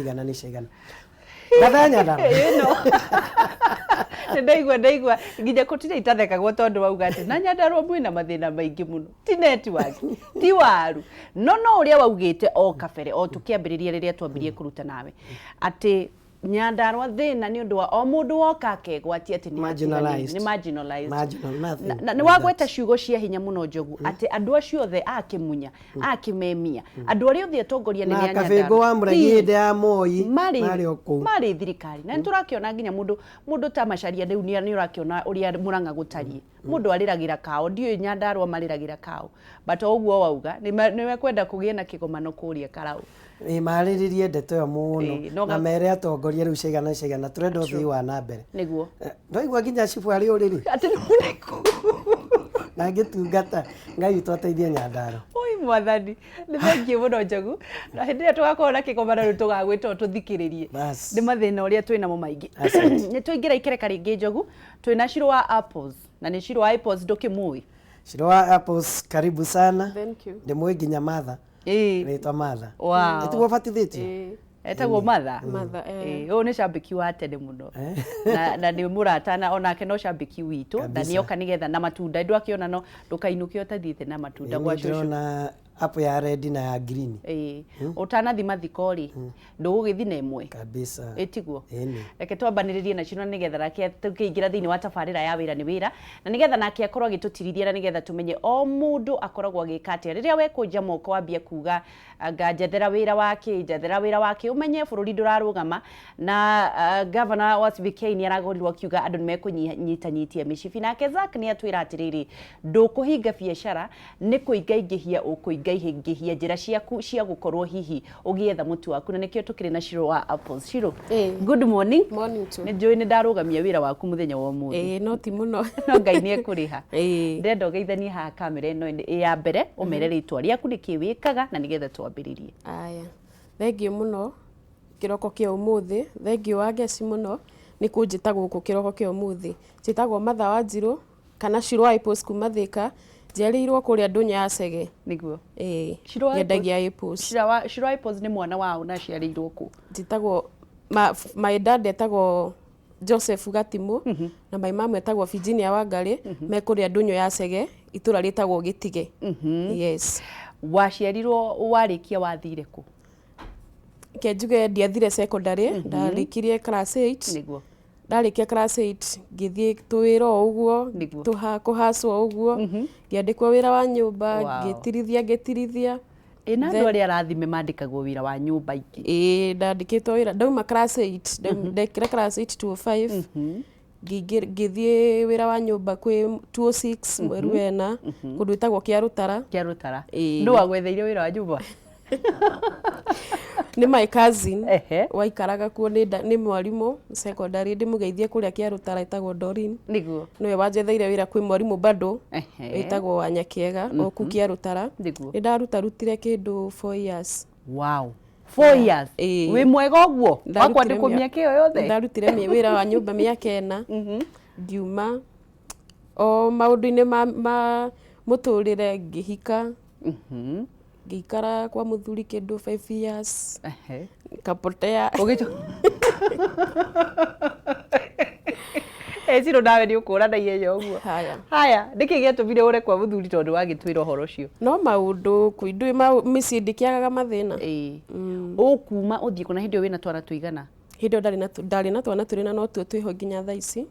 Igana nĩ ciaigana ngatha Nyandarua. Ĩno nĩ ndaigua ndaigua nginya kũtirĩ itathekagwo tondũ wauga atĩ na Nyandarua mwĩna mathĩna maingĩ mũno, ti network, ti waru, no no ũrĩa waugĩte o kabere o tũkĩambĩrĩria rĩrĩa twambirie kũruta nawe atĩ Nyandarua thĩna nĩ ũndũ wa o mũndũ woka akegwatia atĩ nĩ Marginalized. nĩ marginalized. Marginal, nothing Na nĩ like wagweta that. ciugo cia hinya mũno Njogu atĩ andũ acio othe a Kĩmunya, a Kĩmemia, andũ arĩa othe atongoria nene Na a Kabĩngũ Nyandarua wa Mũregi hĩndĩ ya Moi marĩ marĩ o kũu. Marĩ thirikari na nĩ tũrakĩona nginya mũndũ mũndũ ta Macharia rĩu nĩ ũrakĩona ũrĩa Mũrang'a gũtariĩ. Mũndũ arĩragĩra kao, ndiũĩ Nyandarua marĩragĩra kao, but o ũguo wauga nĩ mekwenda kũgĩe na kĩgomano kũrĩa Karau. Ĩ marĩrĩrie ndeto ĩyo mũno Ĩĩ, no na mere atongoria rĩu ciaigana ciaigana tũrenda ũthii wa na mbere. Nĩguo. Ndwaigua nginya cibũ arĩ ũrĩrĩ Atĩ nĩ mũrĩkũ. Na ngĩtungata. Ngai witũ ateithie Nyandarua. Oi mwathani, nĩ thengiũ mũno Njogu. Na hĩndĩ ĩrĩa tũgakorwo na kĩgomano rĩu tũgagwĩta ũtũthikĩrĩrie. Bas. Nĩ mathĩna ũrĩa twĩ namo maingĩ. Asante. Nĩ twaingĩra ikereka rĩngĩ Njogu, twĩna Shiro wa Apples. Na nĩ Shiro wa Apples ndũkĩmũĩ? Shiro wa Apples, karibu sana. Thank you. Ndĩmũĩ nginya Martha. Ĩĩ. Rĩtwa Martha. Wow. Ĩtiguo ũbatithĩtio? Ĩĩ. Etagwo Martha. Martha, eh. Ĩĩ, ũyũ nĩ cambĩki wa tene mũno. Na nĩ mũrata na onake no cambĩki witũ na Kabisa. nĩoka nĩgetha na matunda ndwakĩona no ndũkainũke ũtathiĩte na matunda Ĩĩ, gwa nĩ cũcũ. ndĩrona apple ya red na ya green. Ĩĩ. Ũtanathi mathiko rĩ, ndũgũgĩthi na ĩmwe. Kabisa. Ĩtiguo? Ĩni. Reke twambanĩrĩrie na Shiro nĩgetha nake tũkĩingĩra thĩinĩ wa tabarĩra ya wĩra nĩ wĩra na nĩgetha nake akorwo agĩtũtirithia na nĩgetha tũmenye o mũndũ akoragwo agĩka atĩa rĩrĩa wekũnja moko wambia kuga anga njethera wĩra wa kĩ, njethera wĩra wa kĩ, ũmenye bũrũri ndũrarũgama na gavana wa CBK nĩ aragorirwo akiuga andũ nĩ mekũnyitanyitia mĩcibi nake Zack nĩ atwĩra atĩrĩrĩ ndũkũhinga biacara nĩ kũingaingĩhia ũkũingaingĩhia njĩra ciaku cia gũkorwo hihi ũgĩetha mũtu waku na nĩkĩo tũkĩrĩ na Shiro wa Apples. Shiro, good morning. Morning too. Nĩ njũĩ nĩ ndarũgamia wĩra waku mũthenya wa ũmũthĩ. Ĩĩ, no ti mũno. No Ngai nĩ ekũrĩha. Ĩĩ. Ndĩrenda ũgeithanie haha kamera ĩno ĩ ya mbere, ũmere rĩtwa rĩaku nĩkĩ wĩkaga na nĩgetha twambĩrĩrie. Aya, thengiũ mũno kĩroko kĩa ũmũthĩ, thengiũ Wangeci mũno nĩ kũnjĩta gũkũ kĩroko kĩa ũmũthĩ. Njĩtagwo Martha Wanjirũ kana Shiro Apples kuma Thika, njiarĩirwo kũrĩa ndũnyũ ya Chege. Nĩguo. Ĩĩ, Shiro Apples- nyendagia apples. Shiro Apples nĩ mwana wa ũ na aciarĩirwo kũ? Njĩtagwo, my dad etagwo Joseph Gatimũ na my mom etagwo Virginia Wangarĩ, me kũrĩa ndũnyũ ya Chege, itũra rĩtagwo Gĩtige. Yes. Waciarirwo warĩkia wathire kũ? Reke njuge ndiathire secondary, ndarĩkirie class 8. Nĩguo. Ndarĩkia class 8 ngĩthiĩ tũwĩra o ũguo, Nĩguo. kũhacwo o ũguo, ngĩandĩkwo wĩra wa nyũmba, ngĩtirithia ngĩtirithia. Ĩ na andũ arĩa arathime mandĩkagwo wĩra wa nyũmba aingĩ? Ĩĩ ndandĩkĩtwo wĩra, ndauma class 8, ndekire class 8 205, ngĩthiĩ wĩra wa nyũmba kwĩ 206 mweri wena, kũndũ gwĩtagwo Kĩarũtara. Kĩarũtara. Ĩĩ. Nũ wagwetheire wĩra wa nyũmba? Nĩ my cousin Ehe. waikaraga kuo nĩ nda- nĩ mwarimũ secondary ndĩmũgeithie kũrĩa Kĩarũtara etagwo Doreen. Nĩguo. Nĩwe wanjetheire wĩra kwĩ mwarimũ bado wĩtagwo wa Nyakĩega o kũu Kĩarũtara. Nĩguo. Nĩ ndarutarutire kĩndũ 4 years. Wow. 4 years. Ĩĩ. Wĩ mwega ũguo? Wa Ndarutire kwandĩkwo mĩaka ĩyo yothe? Ndarutire wĩra wa nyũmba mĩaka 4 ngiuma o maũndũ-inĩ ma mũtũrĩre ngĩhika ngĩikara kwa mũthuri kĩndũ 5 years kapotea. Ũgĩtu Ciro nawe nĩ ũkũra na ihenya ũguo. Haya. Haya, nĩkĩ gĩatũmire ũre kwa mũthuri tondũ wagĩtwĩra ũhoro ũcio? No maũndũ kwĩ ndũĩ mĩciĩ ndĩkĩagaga mathĩna. Ĩĩ. Ũkuma ũthiĩ kũ na hĩndĩ ĩyo wĩna twana tũigana? Hĩndĩ ĩyo ndarĩ na twana twĩrĩ na notuo twĩho nginya thaa ici.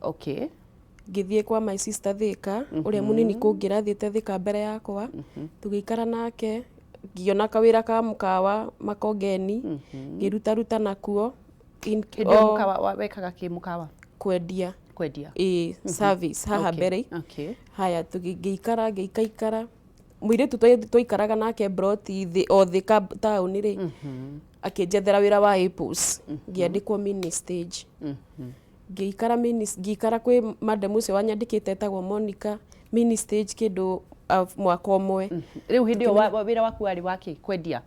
Ngĩthiĩ kwa my sister Thika, ũrĩa mũnini kũngĩra athiĩte Thika mbere yakwa, tũgĩikara nake, ngĩona kawĩra ka mũkawa Makongeni, ngĩrutaruta nakuo. Hĩndĩ ĩyo mũkawa wekaga kĩ mũkawa? Kwendia. Kwendia. Ĩĩ, service haha mbere. Haya, ngĩikara ngĩikaikara, mũirĩtu twaikaraga nake mburoti thĩ o Thika taũni rĩ, akĩnjethera wĩra wa Apples, ngĩandĩkwo mini stage. Ngĩikara mini ngĩikara kwĩ madam ũcio wanyandĩkĩte etagwo Monica mini stage kĩndũ mwaka ũmwe. Rĩu hĩndĩ ĩyo wĩra waku warĩ wa kĩ? Kwendia?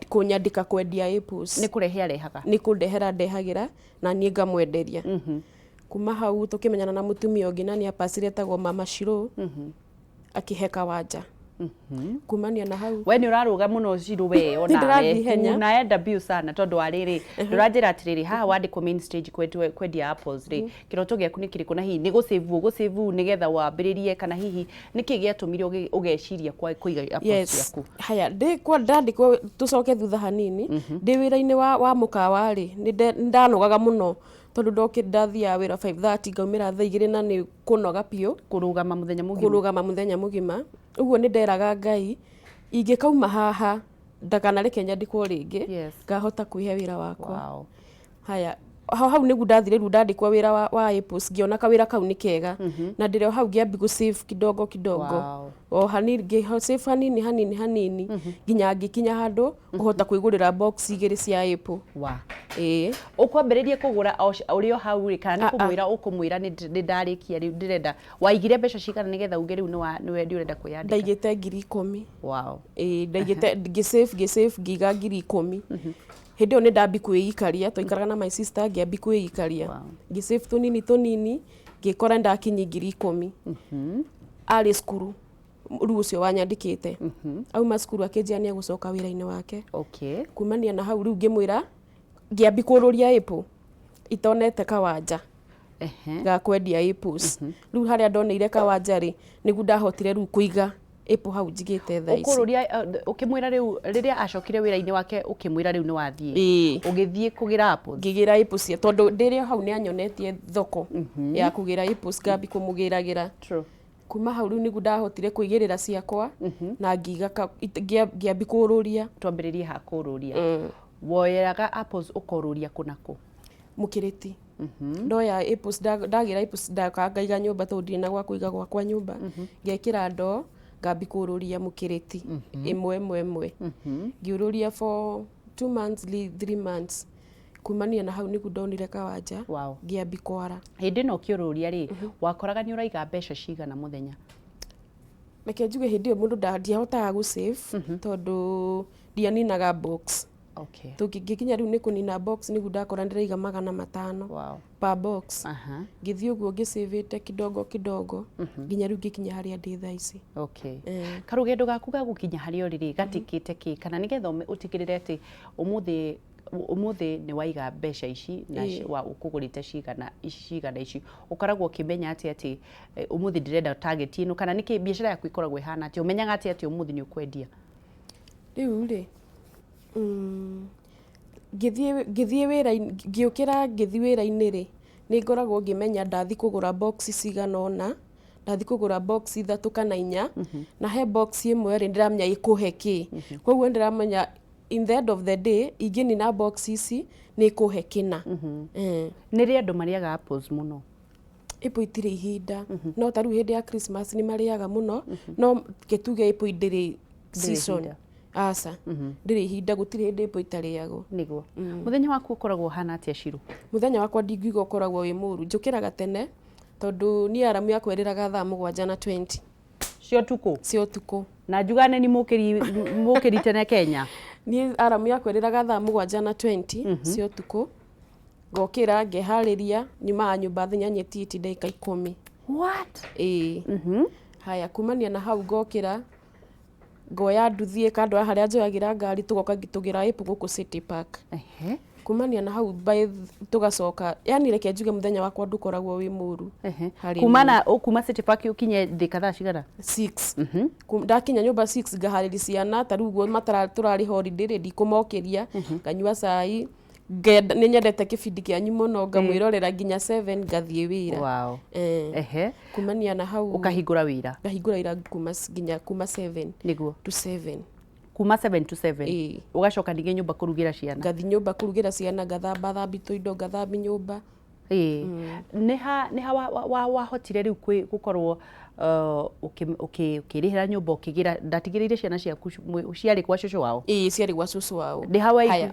Kũnyandĩka kwendia apples. Nĩ kũrehe arehaga? Nĩ kũndehera andehagĩra na niĩ ngamwenderia. Kuma hau tũkĩmenyana na mũtumia ũngĩ na nĩ apacire etagwo Mama Shiro akĩhe kawanja. Kumania na hau We nĩ ũrarũga mũno, Shiro, we. Nĩ ndĩrathiĩ ihenya. Unaenda mbio sana, tondũ wa rĩrĩ ndũranjĩra atĩrĩrĩ, haha wandĩkwo main stage kwendia apples rĩ, kĩroto gĩaku nĩ kĩrĩkũ? Na hihi nĩ gũsave ũgũsave nĩgetha wambĩrĩrie, kana hihi nĩkĩ gĩatũmire ũgeciria kũiga apples ciaku? Haya, ndĩ kwa ndandĩkwo, tũcoke thutha hanini, ndĩ wĩra-inĩ wa mũkawa rĩ, nĩ ndanogaga mũno, tondũ ndokĩ ndathiaga wĩra 5:30, ngaumĩra thaa 2, na nĩ kũnoga biũ. Kũrũgama mũthenya mũgima. Kũrũgama mũthenya mũgima ũguo. Nĩ nderaga Ngai ingĩkauma haha ndakanareke nyandĩkwo rĩngĩ, ngahota kwĩhe wĩra wakwa. Haya, hau hau nĩguo ndathire rĩu ndandĩkwo wĩra wa Apples, ngĩona kawĩra kau nĩ kega, na ndĩrĩ o hau ngĩambi gũ save kidogo kidogo, o hanini, ngĩ save hanini hanini hanini, nginya ngĩkinya handũ kũhota kwĩgũrĩra box igĩrĩ cia Apple. Ĩĩ. Ũkwambĩrĩrie kũgũra o ũrĩ o hau rĩ, kana nĩ Ah, ah. kũmwĩra ũkũmwĩra nĩ ndarĩkia rĩu ndĩrenda? Waigire mbeca cigana nĩgetha uge rĩu nĩwe nĩ ũrenda kwĩyandĩka? Ndaigĩte 10,000. Ĩĩ, ndaigĩte, ngĩsave, ngĩsave, ngĩiga 10,000. Hĩndĩ ĩyo nĩ ndambi kwĩikaria, twaikaraga na my sister, ngĩambi kwĩikaria, ngĩsave tũnini tũnini, ngĩkora ndakinyi 10,000. Arĩ cukuru rĩu ũcio wanyandĩkĩte, auma cukuru akĩnjĩra nĩ egũcoka wĩra-inĩ wake. Kumania na hau rĩu ngĩmwĩra ngĩambi kũrũria apple itonete kawanja ga kwendia apples. Rĩu harĩa ndoneire kawanja rĩ, nĩguo ndahotire rĩu kũiga apple hau njigĩte thaa ici. Ũkũrũria ũkĩmwĩra rĩu rĩrĩa acokire wĩra-inĩ wake, ũkĩmwĩra rĩu nĩ wathiĩ? Ĩĩ. Ũgĩthiĩ kũgĩra apples? Ngĩgĩra apples tondũ ndĩrĩ o hau nĩ anyonetie thoko ya kũgĩra apples, ngambi kũmũgĩragĩra. Kuma hau rĩu nĩguo ndahotire kwĩgĩrĩra ciakwa na ngiiga ngĩambi kũrũria. Twambĩrĩrie ha kũrũria. Woyeraga apples ũkorũria kũ na kũ? Mũkĩrĩti. Ndoya apples, ndagĩra apples, ndakaga ngaiga nyũmba, tondũ ndirĩ na gwa kũiga gwakwa nyũmba, ngekĩra ndoo, ngambi kũrũria mũkĩrĩti ĩmwe ĩmwe ĩmwe, ngĩũrũria for 2 months, 3 months. Kumania na hau nĩguo ndonire kawanja, ngĩambi kwara. Hĩndĩ ĩno ũkĩũrũria rĩ, wakoraga nĩ ũraiga mbeca cigana mũthenya? Reke njuge hĩndĩ ĩyo mũndũ ndiahotaga gũ save, tondũ ndianinaga box. Tũngĩkinya rĩu nĩ kũnina box, nĩguo ndakora ndĩraiga 500 per box. Ngĩthiĩ ũguo ngĩcĩvĩte kidogo kidogo nginya rĩu ngĩkinya harĩa ndĩ thaa ici. Karũgendo gaku ga gũkinya harĩa ũrĩ rĩ, gatĩkĩte kĩ, kana nĩgetha ũtigĩrĩre atĩ ũmũthĩ ũmũthĩ nĩ waiga mbeca ici na wa ũkũgũrĩte cigana ici cigana ici, ũkoragwo ũkĩmenya atĩ ũmũthĩ ndĩrenda target ĩno, kana nĩkĩ biacara yaku ĩkoragwo ĩhana atĩa? Ũmenyaga atĩa atĩ ũmũthĩ nĩ ũkwendia? Rĩu rĩ, ngĩthiĩ wĩra-inĩ, ngĩũkĩra ngĩthiĩ wĩra-inĩ rĩ, nĩ ngoragwo ngĩmenya ndathi kũgũra box cigana ũna, ndathi kũgũra box ithatũ kana inya, na he box ĩmwe rĩ, ndĩramenya ĩkũhe kĩ. Koguo ndĩramenya in the end of the day ingĩnina box ici nĩ ĩkũhe kĩna. Nĩ rĩ andũ marĩaga apples mũno? Apple itirĩ ihinda, no ta rĩu hĩndĩ ya Christmas nĩ marĩaga mũno, no gĩtuge apple ndĩrĩ season. Ihinda. Aca, ndĩrĩ ihinda, gũtirĩ hĩndĩ apple itarĩagwo. Nĩguo mũthenya waku ũkoragwo ũhana atĩa, Shiro? Mũthenya wakwa ndingiuga ũkoragwo wĩ mũru. Njũkĩraga tene, tondũ niĩ aramu yakwa ĩrĩraga thaa 7:20 Cia ũtukũ? Cia ũtukũ. Na njugane ni mũkĩri mũkĩri tene Kenya. Niĩ aramu yakwa ĩrĩraga thaa 7:20 cia ũtukũ, ngokĩra, ngeharĩria, nyumaga nyũmba thaa 8:10. What? Ĩĩ. Haya, kumania na hau ngokĩra, ngoya nduthi ĩkandwara harĩa njoyagĩra ngari, tũgoka tũgĩra apple gũkũ City Park. Kumania na hau by tũgacoka, yani reke njuge mũthenya wakwa ndũkoragwo wĩ mũru harĩ. Kuma na kuma City Park ũkinye Thika thaa cigana? 6. Ndakinya nyũmba 6, ngaharĩria ciana. Ta rĩu ũguo matara tũrarĩ holiday rĩ, ndikũmokĩria, nganyua cai, nĩ nyendete kĩbindi kĩanyu mũno, ngamwĩrorera nginya 7, ngathiĩ wĩra. Kumania na hau Ũkahingũra wĩra? Ngahingũra wĩra kuma nginya kuma 7 to 7. Kuma 7 to 7? Ĩĩ. Ũgacoka ningĩ nyũmba kũrugĩra ciana? Ngathi nyũmba kũrugĩra ciana, ngathamba thambi tũindo, ngathambi nyũmba. Ĩĩ, nĩ ha wahotire rĩu gũkorwo ũkĩrĩhĩra nyũmba, ũkĩgĩra ndatigĩrĩire ciana ciaku ciarĩ kwa cũcũ wao? Ĩĩ, ciarĩ gwa cũcũ wao. Nĩ ha Haya,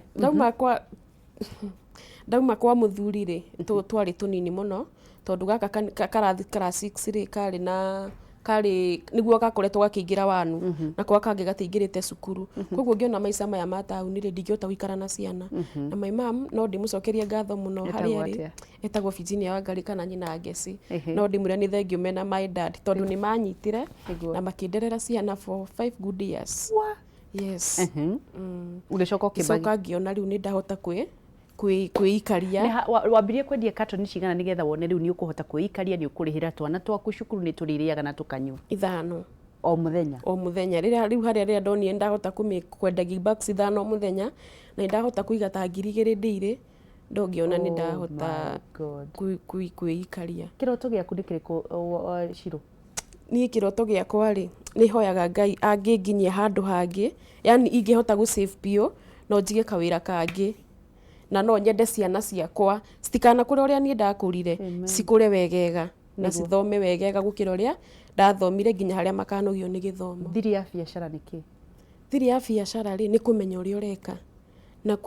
ndauma kwa mũthuri rĩ, twarĩ tũnini mũno, tondũ gaka karathi class 6 rĩ, karĩ na Karĩ nĩguo gakoretwo gakĩingĩra wanu, nako kangĩ gatiingĩrĩte cukuru. Koguo ngĩona maica maya ma taũni rĩ, ndingĩhota gũikara na ciana. Na my mom, no ndĩmũcokerie ngatho mũno Etagwo harĩa arĩ. Atĩa? Etagwo Virginia Wangari kana nyina Ngeci. No ndĩmwĩre nĩ thengiũ mena my dad, tondũ nĩ manyitire na makĩnderera ciana for 5 good years. Yes. Ũgĩcoka ũkĩmagi? Ngĩcoka ngĩona rĩu nĩ ndahota kwĩikaria. Wambirie kwendia katoni cigana nĩgetha wone rĩu nĩ ũkũhota kwĩikaria, nĩ ũkũrĩhĩra twana twaku cukuru, nĩ tũrĩrĩaga na tũkanyua? 5. O mũthenya? O mũthenya. Rĩrĩa rĩu harĩa rĩrĩa ndonire ndahota kwendagia bags 5 o mũthenya, na ndahota kũiga ta 2000 ndĩirĩ, ndongĩona nĩ Oh ndahota my God. kwĩikaria. Kĩroto gĩaku nĩ kĩrĩkũ, Shiro? Niĩ kĩroto gĩakwa rĩ, nĩ hoyaga Ngai angĩnginyia handũ hangĩ, yani ingĩhota gũ save biũ, no njige kawĩra kangĩ. Na no nyende ciana ciakwa citikanakũre ũrĩa niĩ ndakũrire, cikũre wegega na cithome wegega gũkĩra ũrĩa ndathomire, nginya harĩa makanogio nĩ gĩthomo. Thiri ya biacara nĩ kĩ? Thiri ya biacara rĩ, nĩ kũmenya ũrĩa ũreka na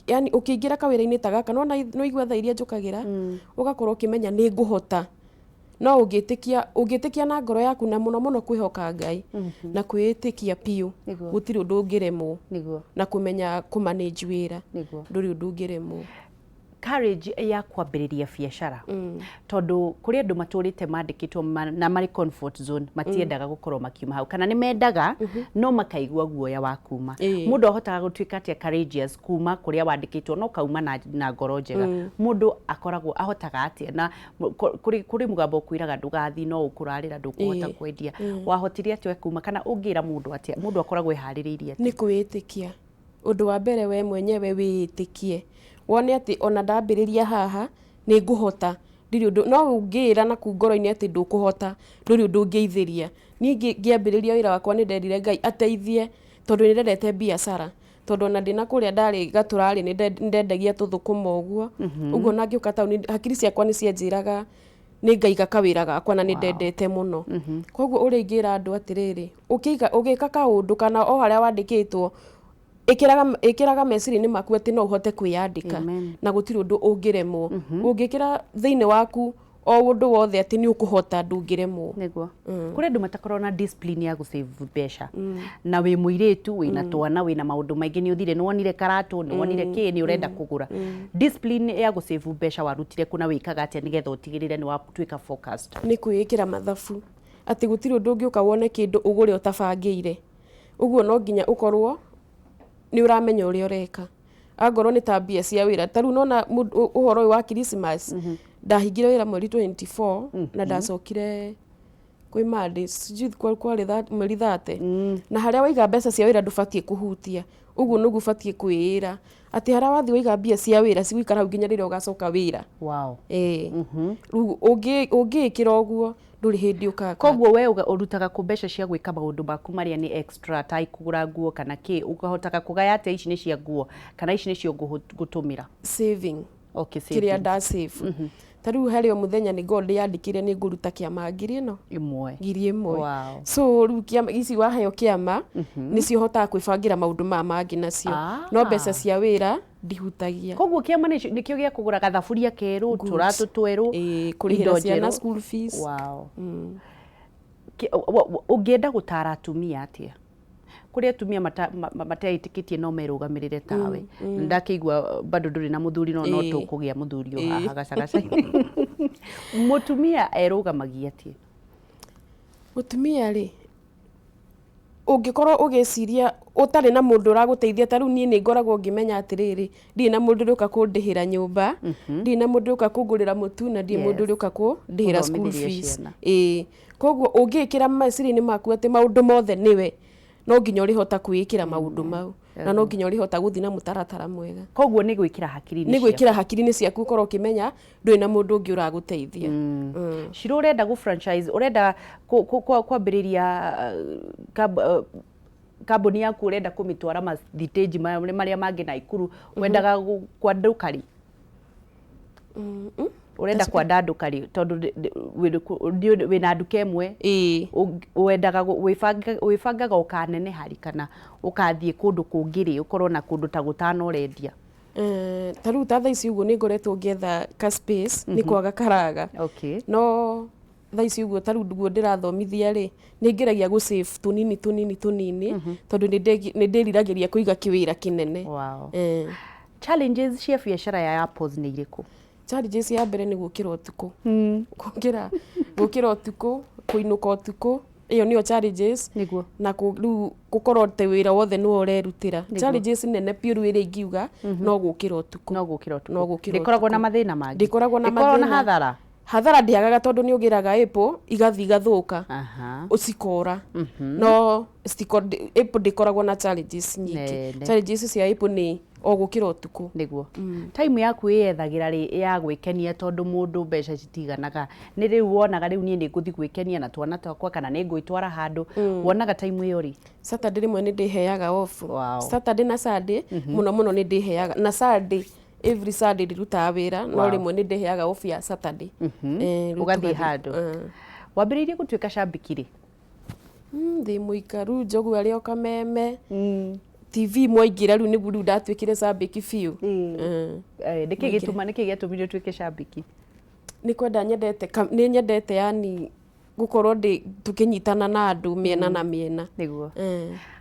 yani ũkĩingĩra kawĩra-inĩ ta gaka, nĩwona nĩwaigua thaa iria njũkagĩra, ũgakorwo ũkĩmenya nĩ ngũhota. No ũngĩtĩkia na ngoro yaku, na mũno mũno kwĩhoka Ngai na kwĩĩtĩkia biũ, gũtirĩ ũndũ ũngĩremwo. Na kũmenya kũ manage wĩra, ndũrĩ ũndũ ũngĩremwo. Courage ya kwambĩrĩria biacara, tondũ kũrĩ andũ matũrĩte mandĩkĩtwo na marĩ comfort zone, matiendaga gũkorwo makiuma hau, kana nĩ mendaga no makaigua guoya wa kuma. Mũndũ ahotaga gũtuĩka atĩa courageous kuma kũrĩa wandĩkĩtwo no kauma na ngoro njega? Mũndũ akoragwo ahotaga atĩa na kũrĩ mũgambo ũkwĩraga ndũgathiĩ, no ũkũrarĩra, ndũkũhota kwendia? Wahotire atĩa kuma, kana ũngĩra mũndũ atĩa? Mũndũ akoragwo eharĩrĩirie atĩa? Nĩ kwĩĩtĩkia. Ũndũ wa mbere, we mwenyewe wĩĩtĩkie, wone atĩ ona ndambĩrĩria haha nĩ ngũhota, ndirĩ ũndũ. No ũngĩĩra naku ngoro-inĩ atĩ ndũkũhota, ndũrĩ ũndũ ũngĩithĩria. Niĩ ngĩambĩrĩria wĩra wakwa, nĩ nderire Ngai ateithie, tondũ nĩ ndendete biacara, tondũ ona ndĩna kũrĩa ndarĩ gatũrarĩ, nĩ ndendagia tũthũkũma ũguo ũguo. Na ngĩũka taũni, hakiri ciakwa nĩ cianjĩraga nĩ ngaiga kawĩra gakwa, na nĩ ndendete mũno. Koguo ũrĩa ingĩra andũ atĩrĩrĩ, ũkĩiga ũgĩka kaũndũ kana o harĩa wandĩkĩtwo, ĩkĩraga meciria-inĩ maku atĩ no ũhote kwĩyandĩka. Amen. Na gũtirĩ ũndũ ũngĩremwo. Ũngĩkĩra thĩinĩ waku o ũndũ wothe atĩ nĩ ũkũhota, ndũngĩremwo. Nĩguo kũrĩ andũ matakoragwo na discipline ya gũsave mbeca, na wĩ mũirĩtu, wĩna twana, wĩna maũndũ maingĩ, nĩ ũthire, nĩ wonire karatũ, nĩ wonire kĩ, nĩ ũrenda kũgũra. Discipline ya gũsave mbeca warutire kũ, na wĩkaga atĩa nĩgetha ũtigĩrĩre nĩ watuĩka focused? Nĩ kwĩĩkĩra mathabu atĩ gũtirĩ ũndũ ũngĩũka wone kĩndũ ũgũre ũtabangĩire. Ũguo no nginya ũkorwo nĩ ũramenya ũrĩa ũreka. Angorwo nĩ ta mbia cia wĩra, ta rĩu nona ũhoro ũyũ wa Christmas, ndahingire wĩra mweri 24 na ndacokire kwĩ Monday, sijui kwarĩ mweri 30. Na harĩa waiga mbeca cia wĩra ndũbatiĩ kũhutia. Ũguo nĩguo ũbatiĩ kwĩĩra atĩ harĩa wathiĩ waiga mbia cia wĩra, cigũikara hau nginya rĩrĩa ũgacoka wĩra. Ĩĩ, rĩu ũngĩĩkĩra ũguo, ndũrĩ hĩndĩ ũkaka. Koguo we ũrutaga kũ mbeca cia gwĩka maũndũ maku marĩa nĩ extra, ta kũgũra nguo kana kĩ? Ũkahotaga kũgaya atĩa, ici nĩ cia nguo kana ici nĩcio ngũtũmĩra? Saving. Kĩrĩa savings. Nda save, ta rĩu harĩ o mũthenya nĩ ngorwo ndĩyandĩkĩire nĩ ngũruta kĩama 1000 ĩno, 1. 1000. So rĩu kĩama ici waheo, kĩama nĩcio hotaga kwĩbangĩra maũndũ maya mangĩ nacio, no mbeca cia wĩra ndihutagia. Koguo kĩama nĩkĩo gĩa kũgũra gathaburia kerũ, tũratũ twerũ, Ĩĩ, kũrĩhĩra indo ciana njerũ. school fees. Ũngĩenda gũtara atumia atĩa? Kũrĩ atumia mateĩtĩkĩtie no merũgamĩrĩre tawe. Ndakĩigua bado ndũrĩ na mũthuri, no tũkũgĩa mũthuri o haha gacagaca-inĩ. Mũtumia erũgamagia atĩa? Mũtumia rĩ, ũngĩkorwo ũgĩciria ũtarĩ na mũndũ ũragũteithia, ta rĩu niĩ nĩ ngoragwo ngĩmenya atĩrĩrĩ, ndirĩ na mũndũ ũrĩũka kũndĩhĩra nyũmba, ndirĩ na mũndũ ũrĩũka kũngũrĩra mũtu, na ndirĩ mũndũ ũrĩũka kũndĩhĩra school Gũthomithĩria fees. ciana. Ĩĩ, koguo ũngĩĩkĩra meciria-inĩ maku atĩ maũndũ mothe nĩwe, no nginya ũrĩhota kwĩĩkĩra maũndũ mau, na no nginya ũrĩhota gũthiĩ na mũtaratara mwega. Koguo nĩ gwĩkĩra hakiri-inĩ Nĩ ciaku. Gwĩkĩra hakiri-inĩ ciaku, ũkorwo ũkĩmenya ndũrĩ na mũndũ ũngĩ ũragũteithia. Shiro, ũrenda gũ franchise, ũrenda kwambĩrĩria kambuni yaku, ũrenda kũmĩtwara mathitĩnji marĩa mangĩ Naikuru, wendaga kwandũka rĩ? Ũrenda kwandandũka rĩ? Tondũ wĩna nduka ĩmwe. Ĩĩ. Wendaga wĩbangaga ũkaneneha rĩ, kana ũkathiĩ kũndũ kũngĩ rĩ, ũkorwo na kũndũ ta gũtano ũrendia? Ta rĩu ta thaa ici ũguo nĩ ngoretwo ngĩetha ka space, nĩ kwaga karaga. No Thaa ici ũguo ta rĩu guo ndĩrathomithia rĩ, nĩ ngeragia gũ save tũnini tũnini tũnini tondũ nĩ ndĩriragĩria kũiga kĩwĩra kĩnene. Wow. Challenges cia biacara ya apples nĩ irĩkũ? Challenges ya mbere nĩ gũkĩra ũtukũ. Gũkĩra gũkĩra ũtukũ, kũinũka ũtukũ, ĩyo nĩyo challenges. Nĩguo. Na rĩu gũkorwo atĩ wĩra wothe nĩwe ũrerutĩra. Challenges nene biũ rĩu ĩrĩa ingiuga no gũkĩra ũtukũ. No gũkĩra ũtukũ. No gũkĩra Ndĩkoragwo na ũtukũ. mathĩna mangĩ? Ndĩkoragwo na Ndĩkoragwo na mathĩna. hathara? Hathara ndĩagaga tondũ nĩ ũgĩraga apple igathiĩ igathũka. Cikora. No apple ndĩkoragwo na challenges nyingĩ. Nene. Challenges cia apple nĩ o gũkĩra ũtukũ. Nĩguo. Time yaku ĩyethagĩra rĩ ya gwĩkenia tondũ mũndũ mbeca citiganaga. Nĩ rĩu wonaga rĩu niĩ nĩ ngũthiĩ gwĩkenia na twana twakwa kana nĩ ngwĩtwara handũ. Wonaga time ĩyo rĩ? Saturday rĩmwe nĩ ndĩheaga off. Wow. Saturday na Sunday mũno mũno nĩ ndĩheaga. Na Sunday, every Sunday ndirutaga wĩra, no rĩmwe nĩ ndĩheaga off ya Saturday. Rĩu Ũgathiĩ tũgathiĩ. Handũ. Wambĩrĩirie gũtuĩka cambĩki rĩ? Ndĩ mũikaru njogu arĩ o kameme. TV mwaingĩra rĩu nĩguo rĩu ndatuĩkire cambĩki biũ. Nĩkĩ gĩtũma nĩkĩ gĩatũmire ũtuĩke cambĩki? Nĩ kwenda nyendete, nĩ nyendete yani gũkorwo ndĩ tũkĩnyitana na andũ mĩena na mĩena. Nĩguo.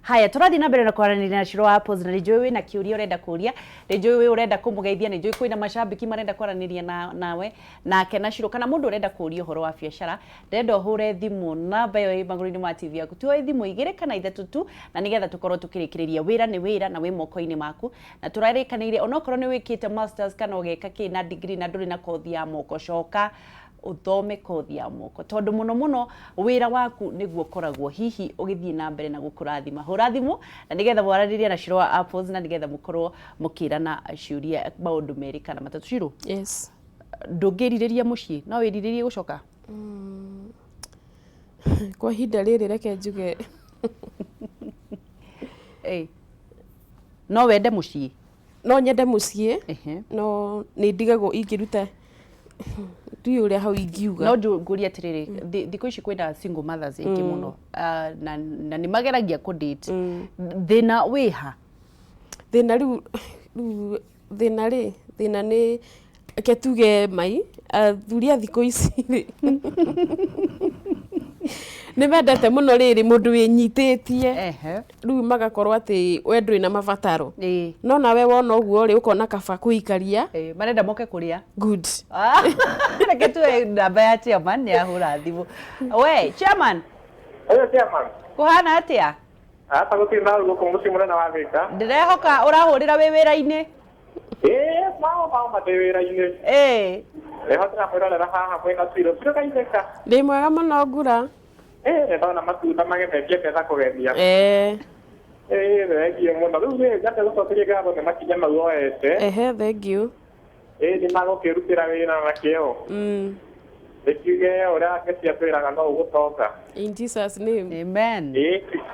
Haya, tũrathiĩ na mbere na kwaranĩria na Shiro wa Apples, na nĩnjũĩ wĩna kĩũria ũrenda kũria, nĩnjũĩ wĩ ũrenda kũmũgeithia, nĩnjũĩ kwĩna macambĩki marenda kwaranĩria na nawe nake na Shiro, kana mũndũ ũrenda kũria ũhoro wa biacara, ndĩrenda ũhũre thimũ namba ĩyo ĩ magũrũ-inĩ ma TV yaku, tuoe thimũ igĩrĩ kana ithatũ tu, na nĩgetha tũkorwo tũkĩrĩkĩrĩria. Wĩra nĩ wĩra na wĩ moko-inĩ maku, na tũrarĩkanĩire onokorwo nĩ wĩkĩte masters kana ũgeka kĩ na degree na ndũrĩ na kothi ya moko, coka ũthome kothi ya moko, tondũ mũno mũno wĩra waku nĩguo ũkoragwo hihi ũgĩthiĩ na mbere na gũkũrathima. Hũra thimũ na nĩgetha mwaranĩrie na Shiro wa Apples, na nĩgetha mũkorwo mũkĩrana ciũria maũndũ merĩ kana matatũ. Shiro? Yes. Ndũngĩrirĩria mũciĩ, no wĩrirĩrie gũcoka? Kwa ihinda rĩrĩ reke njuge. No wende mũciĩ? No nyende mũciĩ, no nĩ ndigagwo ingĩruta ndiũĩ ũrĩa hau ingiuga. No ngũrie atĩrĩrĩ, thikũ ici kwĩna single mothers aingĩ mũno, na nĩ mageragia kũ date. Thĩna wĩha? Thĩna rĩu rĩu thĩna rĩ, thĩna nĩ reke tuge mai, athuri a thikũ ici rĩ nĩ mendete mũno rĩrĩ mũndũ wĩnyitĩtie. Rĩu magakorwo atĩ we ndũrĩ na mabataro. No nawe wona ũguo rĩ, ũkona kaba kũikaria. Marenda moke kũrĩa. Good. Reke tuoe namba ya chairman, nĩ ahũra thimũ. We, chairman. Hello, chairman. Kũhana atĩa? Hapa gũtirĩ na gũkũ mũciĩ mũnene wa Thika. Ndĩrehoka ũrahũrĩra wĩ wĩra-inĩ. Mao mao ndĩ wĩra-inĩ. Nĩho ndĩramwĩrorera haha mwĩna Ciro. Ciro kaitheka. Ndĩ mwega mũno Ngura. Nĩ ndona matunda magemetie mbeca kũgemia. Thengiũ mũno. Rĩu rĩ, nyambe gũcokeria ngatho nĩ makinya mau oete. Ehe, thengiũ. Nĩ magũkĩrutĩra wĩra na kĩo. Nĩkiuge ũrĩa Ngai atwĩraga no ũgũtonga. In Jesus name. Amen.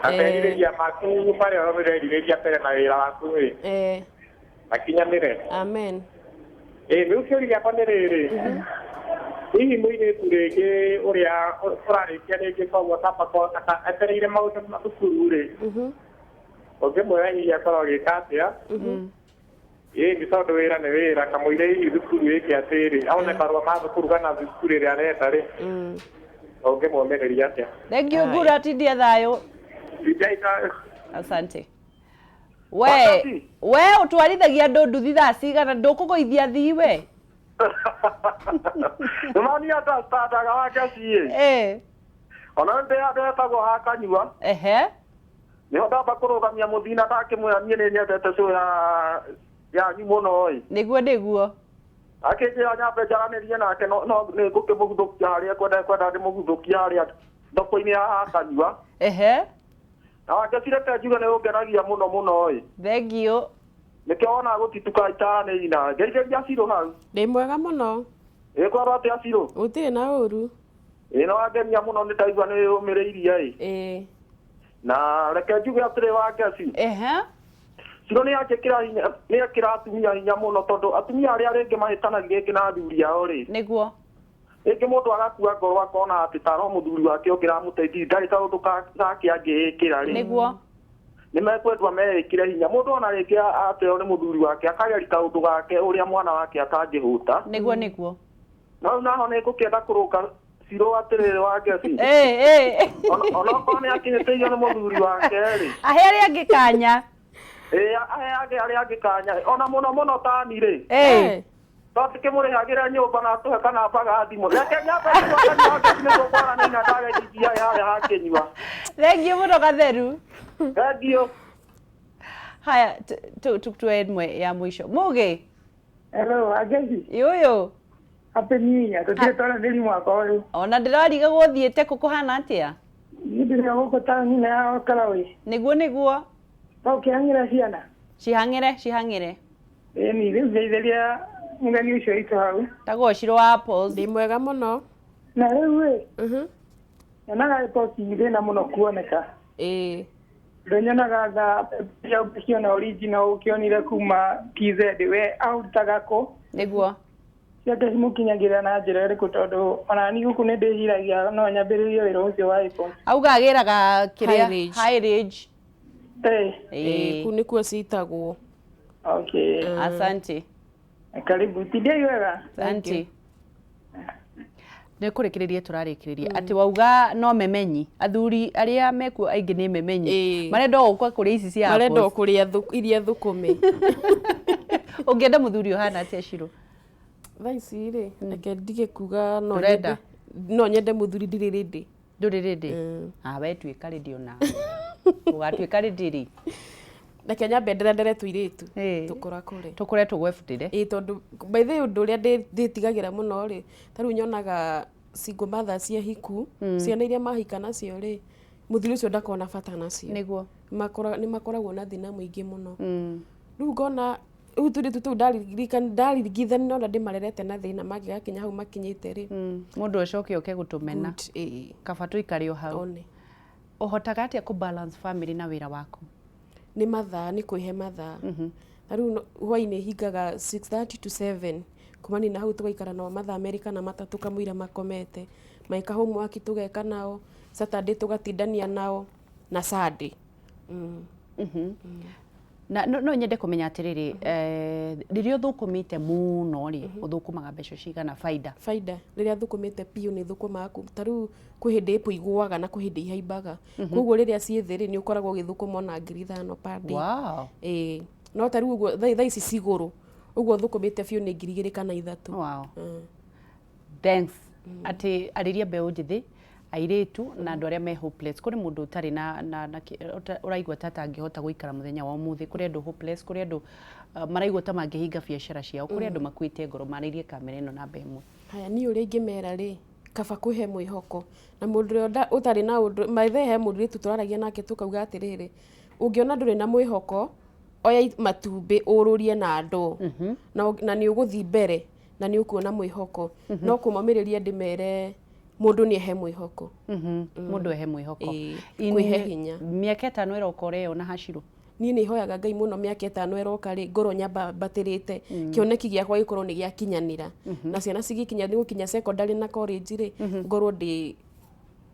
Amerirĩria maku marĩa ũrerirĩria mbere na wĩra waku rĩ. Makinyanĩre. Amen. Rĩu kĩũria gĩakwa nĩ rĩrĩ. Hihi mũirĩtu rĩngĩ ũrĩa ũrarĩkia rĩngĩ koguo etereire maũndũ ma thukuru rĩ. Ũngĩmwĩra hihi akorwo agĩka atĩa? Nĩ tondũ wĩra nĩ wĩra, kamũira hihi thukuru ĩke atĩrĩ, aone marũa ma thukuru kana thukuru ĩrĩa arenda rĩ. Ũngĩmũmĩrĩria atĩa? Thank you, Ngura, tindia thayũ. Tindiai thayũ. Asante. We, we ũtwarithagia andũ nduthi thaa cigana, ndũkũgũithia thii we? Nĩmani understandaga wake ciĩ. Ona ndetagwo hakanyua. Nĩho ndamba kũrũgamia mũthina ndakĩmwĩra niĩ nĩ nyendete show ya yanyu mũno ĩ. Nĩguo nĩguo. Akĩnjĩra nyambe njaranĩrie nake no nĩ ngũkĩmũguthũkia harĩa kwenda kwenda ndĩmũguthũkia harĩa thoko-inĩ ya hakanyua. Na wake cireke njuge nĩ ũngenagia mũno mũno ĩ. Thank you. Nĩkĩo wonaga gũtituka itanĩina. Ngeithĩria Ciro hau. Ndĩ mwega mũno. Ĩ kwarwo atĩa Ciro? Gũtirĩ na ũru. Ĩ no wangenia mũno nĩ ndaigua nĩ ũmĩrĩirie ĩ. Na reke njuge atĩrĩ Wangeci. Ciro nĩ anjĩkĩra hinya, nĩ ekĩra atumia hinya mũno tondũ atumia arĩa rĩngĩ mahĩtanagia rĩngĩ na athuri ao rĩ. Nĩguo. Rĩngĩ mũndũ agakua ngoro akona atĩ ta no mũthuri wake ũngĩramũteithia ndarĩ kaũndũ gake angĩĩkĩra rĩ. Nĩguo. Nĩ mekwendwa meĩkĩre hinya. Mũndũ ona rĩngĩ ateo nĩ mũthuri wake akageria kaũndũ gake ũrĩa mwana wake atangĩhũta. Nĩguo nĩguo. No naho nĩ ngũkĩenda kũrũnga Cirũ atĩrĩrĩ wa Ngeci. Ĩ, ĩ. Onokorwo nĩ akĩhĩtĩirio nĩ mũthuri wake rĩ. Ahe arĩa angĩ kanya. Ĩ, aheage arĩa angĩ kanya. Ona mũno mũno tani rĩ. Ĩ. To tũkĩmũrĩhagĩra nyũmba na atũhe kanamba ga thimũ. Reke nyambe nyue kanyua Ngeci nĩguo kwaranĩria na ndagethithia harĩa hakĩnyua. Thengiũ mũno Gatheru. Thengiũ. Haya, tuwe ĩmwe ya mũico. Mũgĩ. Hello, Agezi. Yũyũ. Happy New Year. Tũtirĩ twaranĩria mwaka ũyũ. Ona ndĩrarigagwo ũthiĩte kũ, kũhana atĩa? Niĩ ndĩrĩ o gũkũ taũni-inĩ ya Karaũĩ. Nĩguo, nĩguo. No ũkĩhang'ĩra ciana? Cihang'ĩre, cihang'ĩre. Ĩni, rĩu ngeithĩria mũgeni ũcio witũ hau. Tagwo Shiro wa Apples. Ndĩ mwega mũno. Na rĩu ĩ, nyonaga apples thĩna mũno kuoneka. Ndũ nyonaga tha cia ũngĩciona original ũkĩonire kuma TZ, we aũrutaga kũ? Nĩguo. Ciake cimũkinyagĩra na njĩra ĩrĩkũ, tondũ ona niĩ gũkũ nĩ ndĩciragia no nyambĩrĩrie wĩra ũcio wa apples. Auga agĩraga kĩrĩa? High Ridge. High Ridge. Ĩ, kũu nĩkuo citagwo. Okay. Asante. Karibu. Tindiai wega. Asante. Nĩ kũrĩkĩrĩria tũrarĩkĩrĩria atĩ wauga no memenyi, athuri arĩa mekuo aingĩ nĩ memenyi, marenda o gũka kũrĩa ici cia marenda o apples. Kũrĩa iria thũkũme. Ũngĩenda mũthuri ũhana atĩa, Shiro? Thaa ici rĩ, reke ndige kuga no Ndũrenda? Nyende, no nyende mũthuri ndirĩ ready. Ndũrĩ ready? Ah, we tuĩka ready, ona ũgatuĩka ready rĩ? Reke nyambe nderendere tũirĩtu tũkũrakũre. Tũkũre tũgwebutĩre. Ĩ, tondũ by the way ũndũ ũrĩa ndĩtigagĩra mũno rĩ, ta rĩu nyonaga single mothers cia hiku, ciana iria mahika nacio rĩ, mũthuri ũcio ndakoragwo na bata nacio. Nĩ makoragwo na thĩna mũingĩ mũno. Rĩu ngona rĩu tũirĩtu tũu ndaririkania ũrĩa ndĩmarerete na thĩna mangĩgakinya hau makinyĩte rĩ. Mũndũ acoke oke gũtũmena. Good, ĩĩ. Kaba tũikare o hau. One. Ũhotaga atĩa kũ balance family na wĩra waku? Nĩ mathaa, nĩ kwĩhe mathaa. Ta rĩu hwaĩ-inĩ hingaga 6:30 to 7, kumania na hau tũgaikara nao mathaa 2 kana 3 kamũira makomete, maika homework tũgeka nao, Saturday tũgatindania nao na Sunday. Na no nyende kũmenya atĩrĩrĩ, rĩrĩa ũthũkũmĩte mũno rĩ, ũthũkũmaga mbeca cigana baida? Baida rĩrĩa thũkũmĩte biũ nĩ thũkũmaga ta rĩu kwĩ hĩndĩ ĩpo igũaga na kwĩ hĩndĩ ihaimbaga, koguo rĩrĩa ciĩ thĩ rĩ, nĩ ũkoragwo ũgĩthũkũma ona 5,000 per day. Ĩĩ, no ta rĩu ũguo thaa ici cigũrũ ũguo thũkũmĩte biũ nĩ 2,000 kana 3,000. Thanks. Atĩ arĩria mbeũ njĩthĩ, airĩtu na andũ arĩa me hopeless. Kũrĩ mũndũ ũtarĩ na ũraigua ta atangĩhota gũikara mũthenya wa ũmũthĩ, kũrĩ andũ hopeless, kũrĩ andũ maraigua ta mangĩhinga biacara ciao, kũrĩ andũ makuĩte ngoro, marĩirie kamera ĩno namba ĩmwe. Haya, niĩ ũrĩa ingĩmera rĩ, kaba kwĩhe mwĩhoko na mũndũ ũrĩa ũtarĩ na ũndũ maithe, he mũirĩtu tũraragia nake tũkauga atĩrĩrĩ, ũngĩona ndũrĩ na mwĩhoko, oya matumbĩ ũrũrie na ndoo na nĩ ũgũthiĩ mbere na nĩ ũkuona mwĩhoko. No kũmomĩrĩria ndĩmere mũndũ nĩ ehe mwĩhoko. Mũndũ ehe mwĩhoko. Ĩĩ, kwĩhe hinya. Mĩaka 5 ĩroka ũreyona hacirũ? Niĩ nĩ hoyaga Ngai mũno mĩaka 5 ĩroka rĩ, ngorwo nyambatĩrĩte kĩoneki gĩakwa gĩkorwo nĩ gĩakinyanĩra, na ciana cigĩkinya nĩ gũkinya secondary na college rĩ, ngorwo ndĩ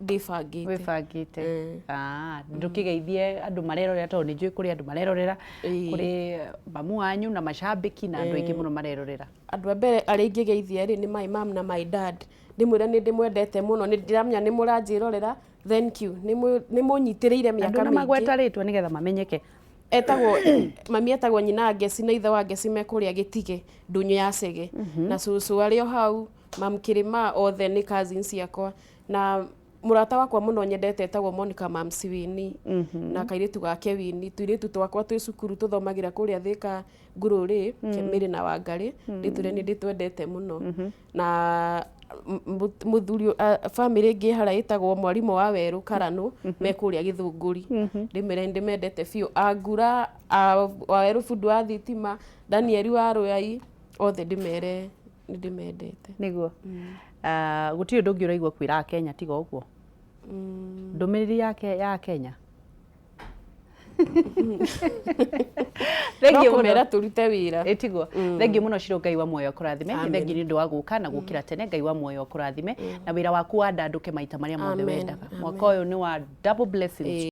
ndĩbangĩte. Wĩbangĩte. Ah, ndũkĩgeithie andũ marerorera, tondũ nĩ njũĩ kũrĩ andũ marerorera, kũrĩ mamu wanyu na macambĩki na andũ aingĩ mũno marerorera. Andũ a mbere arĩa ingĩgeithia rĩ, nĩ my mom na my dad. Ndĩmwĩre nĩ ndĩmwendete mũno, nĩ ndĩramenya nĩ mũranjĩrorera. Thank you, nĩ mũnyitĩrĩire mĩaka Andũ na mĩingĩ. Magweta rĩtwa nĩgetha mamenyeke. Etagwo mami, etagwo nyina Ngeci, na ithe wa Ngeci me kũrĩa Gĩtige ndũnyũ ya Cege, na cũcũ arĩ o hau, mam Kĩrĩma, othe nĩ cousins ciakwa, na mũrata wakwa mũno nyendete etagwo Monica Mamsi Wini na kairĩtu gake Wini, tũirĩtu twakwa twĩ cukuru tũthomagĩra kũrĩa Thĩka Ngurũrĩ, Mĩrĩ na Wangarĩ, ndĩtwĩre nĩ ndĩtwendete mũno, na mũthuri family ĩngĩ harĩa ĩtagwo mwarimũ wa werũ Karanũ me kũrĩa Gĩthũngũri, ndĩmere nĩ ndĩmendete biũ, Angura wa werũ, bundi wa thitima, Daniel wa Rũyai, othe ndĩmere nĩ ndĩmendete. Nĩguo. Ah, gũtirĩ ũndũ ũngĩ ũraigua kwĩra Akenya tiga ũguo, ndũmĩrĩri yake ya Kenya? No Thengiũ mũno. Kũmera tũrute wĩra. Ĩtiguo. Thengiũ mũno Shiro, Ngai wa muoyo akũrathime. Amen. Thengiũ nĩ ũndũ wa gũka na gũkĩra tene. Ngai wa muoyo akũrathime na wĩra waku wandandũke maita marĩa mothe Amen. wendaga. Mwaka ũyũ nĩ wa double blessings.